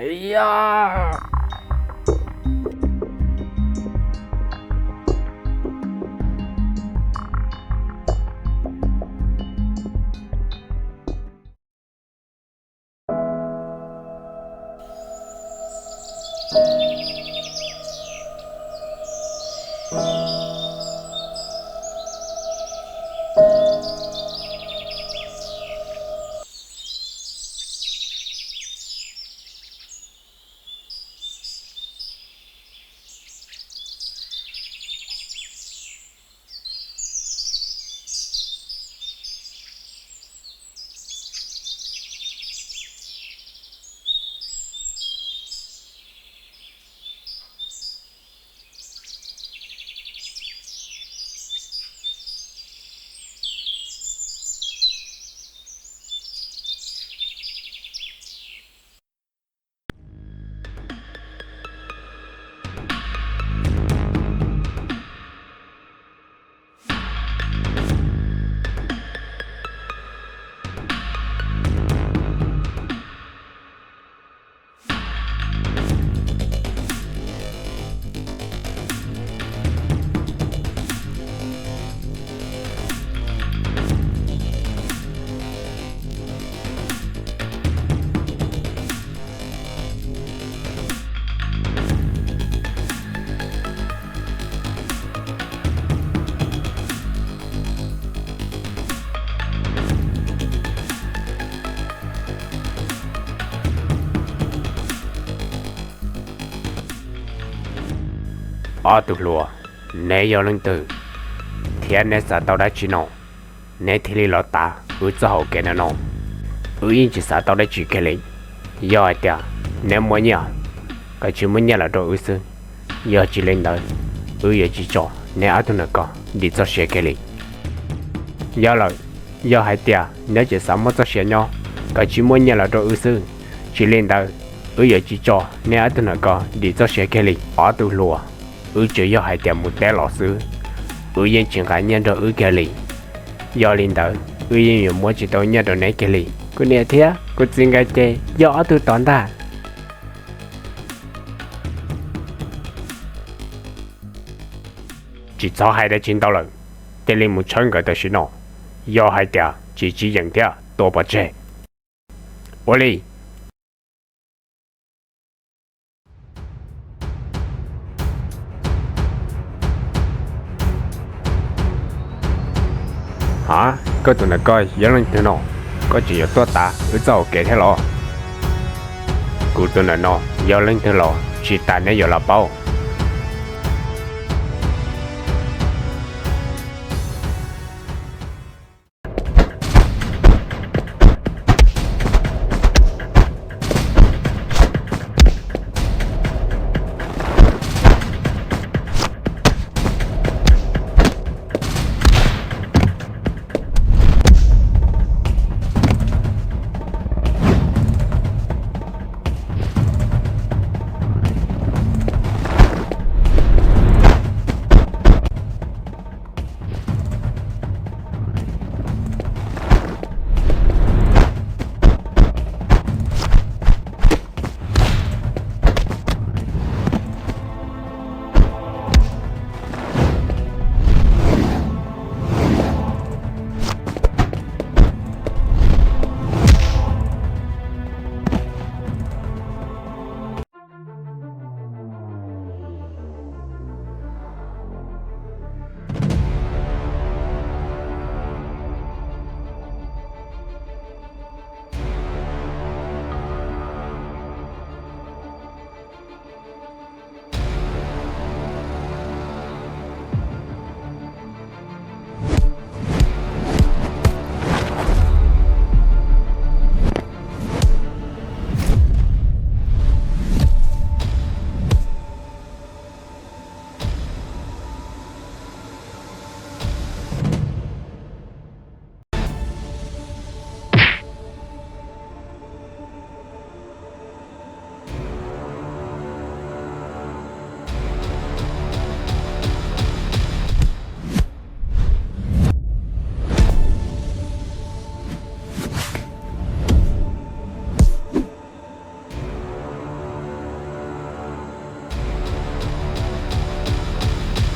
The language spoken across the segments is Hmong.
Yog. Ob tug hluas, neb yog leej twg, thiab neb xav tau dab tsi no, neb thiaj li los tav wb txoj hauv kev no no? Wb yeej tsis xav tau dab tsi kiag li. Yog hais tias neb muaj nyiaj, koj tsis muab nyiaj los rau wb xwb, yog tsis li ntawd, wb yuav tsis tso neb ob tug ntawm ko dim txoj sia kiag li. Yog lawm, yog hais tias neb tseem xav muaj txoj sia nyob, koj tsis muab nyiaj los rau wb xwb, tsis li ntawd, wb yuav tsis tso neb ob tug ntawm ko dim txoj sia kiag li. Ob tug hluas, wb tsuas yog hais tias mus teb los xwb, wb yeej tsis nqa nyiaj nrog wb kiag li. Yog li ntawd, wb yeej yuav muab tsis tau nyiaj rau neb kiag li. Kuv niam thiab kuv txiv nkawd ces yog ob tug tod ntag. Tsis txhob hais dab tsi ntau lawm, cia li mus tshawb nkawd tam sim no. Yog hais tias tsis tsis yeem thiab tua pov tseg. Ua li. Ha, koj tus ntawm ko yog leej twg no? Koj tseem yuav tuaj tav wb txoj hauv kev thiab los? Kuv tus ntawm no yog leej twg los tsis tas neb yuav los paub.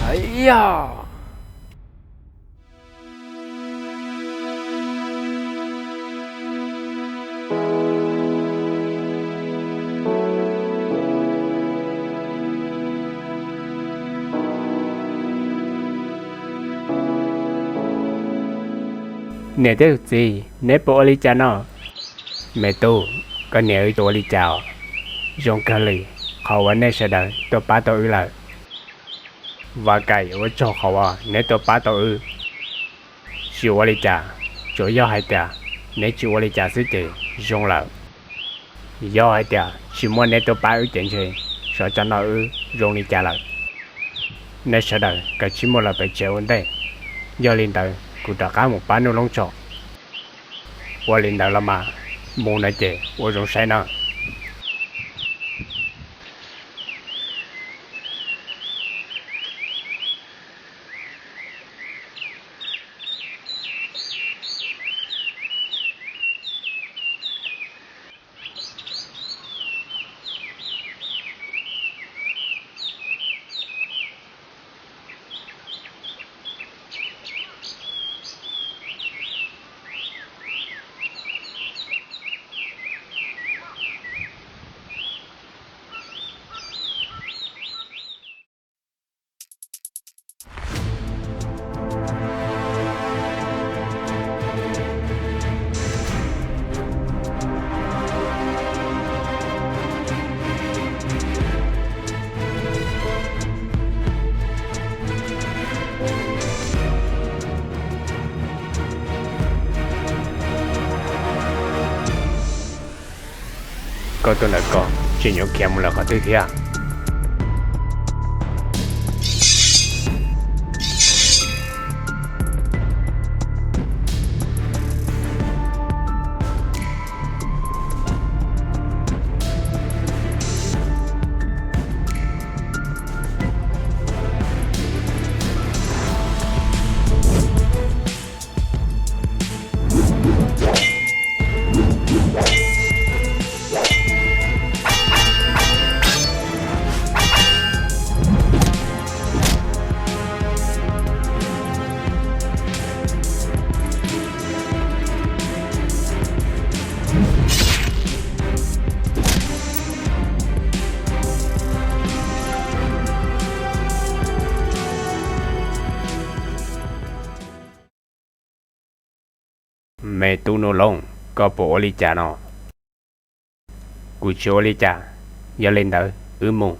Yog niam thiab txiv, neb puas ua li cas no? Me tub, koj niam wb tsis ua li cas os. Zoo kawg li qhov uas nej sawv daws tuaj pab tau wb lawm. Vam Kaim, ua tsaug qhov uas neb tuaj pab tau wb. Tsis ua li cas, tsuas yog hais tias neb tsis ua li cas xwb ces zoo lawm. Yog hais tias tsis muaj neb tuaj pab wb ces ntshe xyov tsam no wb zoo li cas lawm. Nej sawv daws kav tsij mus lawm pem tsev ua ntej, yog li ntawd kuv rov qab mus pab Nuj Loob tso. Ua li ntawd los mas, mus no ces ua zoo saib na. Koj tus ntawm ko tseem yuav khiav mus lawm qhov twg thiab? Me tub Nuj Loob, koj puas ua li cas no? Kuv tsis ua li cas, yog li ntawd wb mus.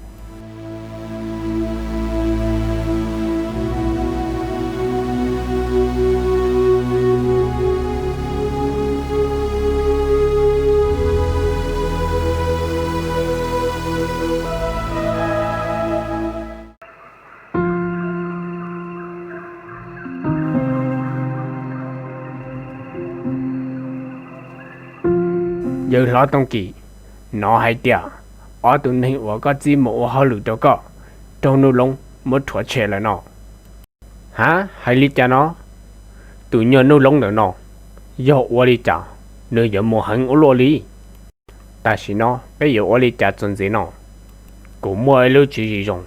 Yawg hlob Tooj Kim, hnov hais tias ob tug neeg uas koj txib mus ua hauj lwm rau koj raug Nuj Loob muab rhuav tshem lawm no. Ha, hais li cas no? Tus nyuag Nuj Loob ntawm no, yog ua li cas nws yuav mus heev ua luaj li? Tam sim no peb yuav ua li cas txuas ntxiv no? Kuv muaj ib lub tswv yim zoo,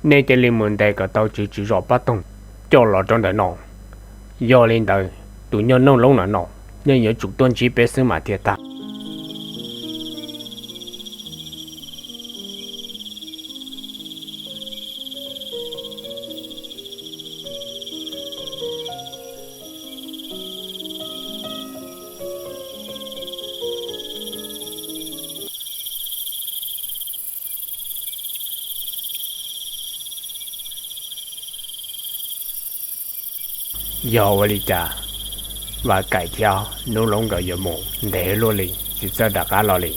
nej cia li mus ntes kom tau tswv tswv zos Paj Toog coj los rau ntawm no. Yog li ntawd tus nyuag Nuj Loob ntawm no yeej yuav tsum tuaj ntsib peb xwb mas thiaj tag. Yog ua li cas Vam Kaim thiab Nuj Loob nkawd yuav mus ntev luaj li tsis txawj rov qab los li?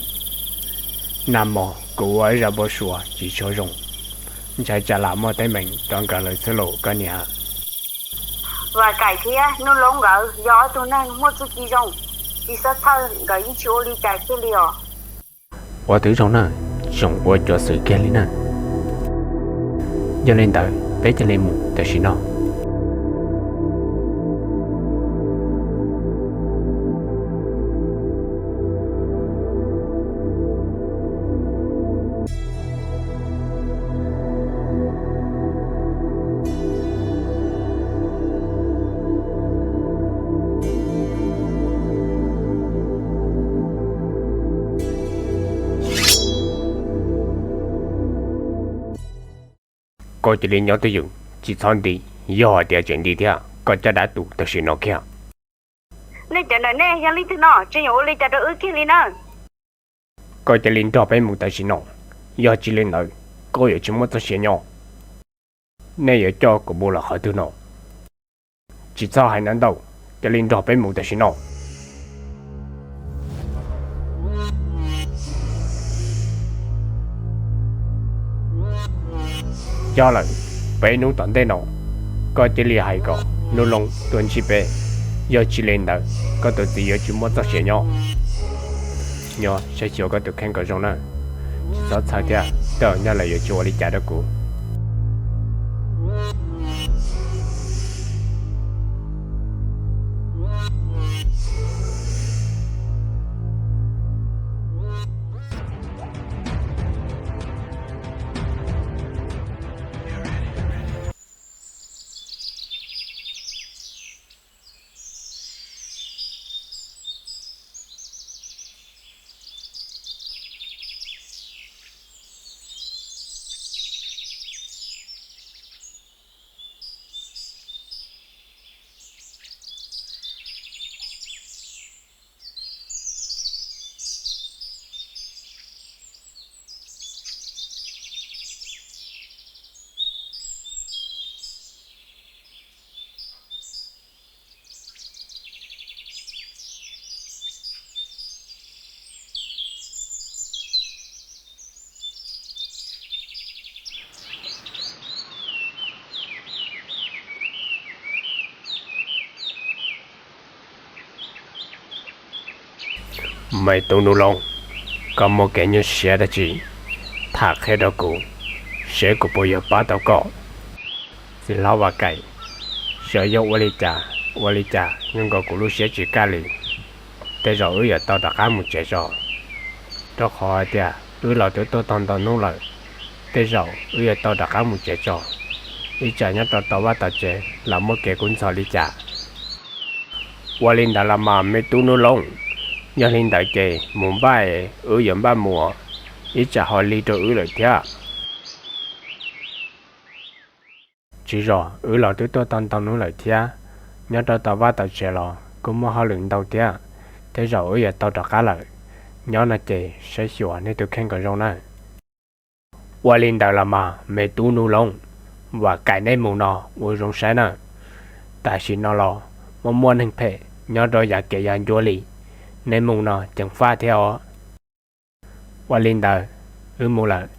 Nag hmo kuv ua ib zaj npau suav tsis tshua zoo, ntshai tsam lam muaj teeb meem rau nkawd lawm xwb los koj niam. Vam Kaim thiab Nuj Loob nkawd yog ob tug neeg muaj txuj ci zoo, tsis txhob txhawj, nkawd yeej tsis ua li cas kiag li os. Ua tib zoo na, tsoom ua cuav xwm kiag li na. Yog li ntawd peb cia li mus tam sim no. Koj cia li nyob twj ywm, tsis txhob nti. Yog hais tias tseem nti thiab koj caj dab tu tam sim no kiag. Nej cov ntawm nej yog leej twg no, tseem yuav ua li cas rau wb kiag li na? Koj cia li nrog peb mus tam sim no, yog tsis li ntawd koj yuav tsis muaj txoj sia nyob. Nej yuav coj kuv mus lawm qhov twg no? Tsis txhob hais ntau ntau, cia li nrog peb mus tam sim no. Yog lawm, peb hnub tom ntej no, koj cia li hais kom Nub Loo tuaj ntsib peb, yog tsis li ntawd koj tus txiv yuav tsis muaj txoj sia nyob. Nyob saib xyuas koj tus kheej kom zoo na, tsis txhob txhawj thiab, tej zaum nyob lawm yuav tsis ua li cas rau kuv. Me tub Nub Loo, koj muaj kev nyuaj siab dab tsi? Tham qhia rau kuv, seb kuv puas yuav pab tau koj. Txiv hlob Vam Kaim, xyov yog ua li cas, ua li cas zoo nkaus kuv lub siab tsis kaj li. Tej zaum wb yuav tau rov qab mus tsev tso, rau qhov hais tias wb los twb tuaj tau ntau hnub lawm. Tej zaum wb yuav tau rov qab mus tsev tso, ib tsam nyob rau tom vaj tom tsev los muaj kev kub ntxhov li cas. Ua li ntawd los mas me tub Nub Loo, yog li ntawd ces mus npaj es wb yuav npaj mus, ib tsam ho lig rau wb lawm thiab. Tsis zos, wb los twb tuaj tau ntau hnub lawm thiab, nyob rau tom vaj tom tsev los kuj muaj hauj lwm ntau thiab. Tej zaum wb yuav tau rov qab lawm, nyob no ces saib xyuas nej tus kheej kom zoo na. Ua li ntawd los mas me tub Nub Loo, Vam Kaim, nej mus no ua zoo saib na. Tam sim no los muaj muaj neeg phem nyob rau yav kev yav ncua li, nej mus no ceev faj thiab os. Ua li ntawd, wb mus lawm.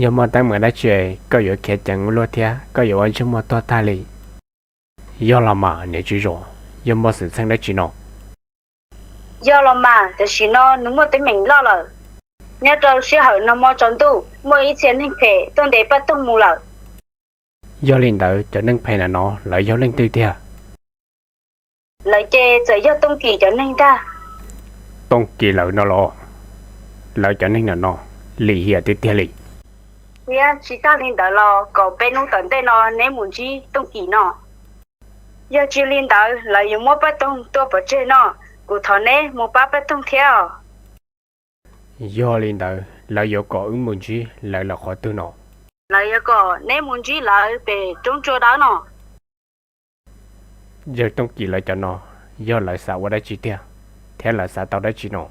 Yog muaj teeb meem dab tsi koj yuav khiav ceev ua luaj thiab koj yuav ua ntsej muag tuag tag li? Yog los mas niam tswv zos, yog muaj xwm txheej dab tsi no? Yog los mas, tam sim no nws muaj teeb meem loj lawm. Nyob rau sij hawm nag hmo tsaus ntuj muaj ib txhia neeg phem tuaj ntes Paj Toog mus lawm. Yog li ntawd cov neeg phem na no lawv yog leej twg tiag? Lawv ces txawm yog Tooj Kim cov neeg ntag. Tooj Kim lawv no los? Lawv cov neeg na no lim hiam tiag tiag li. Thiab tsis tag li ntawd los kom peb hnub tom ntej no neb mus ntsib Tooj Kim no. Yog tsis li ntawd lawv yuav muab Paj Toog tua pov tseg no. Kuv thov neb mus pab Paj Toog thiab. Yog li ntawd lawv yuav kom wb mus ntsib lawv lawm qhov twg no? Lawv yuav kom neb mus ntsib lawv pem roob tsua dawb no. Yawg Tooj Kim lawv cov no, yog lawv xav ua dab tsi tiag, thiab lawv xav tau dab tsi no?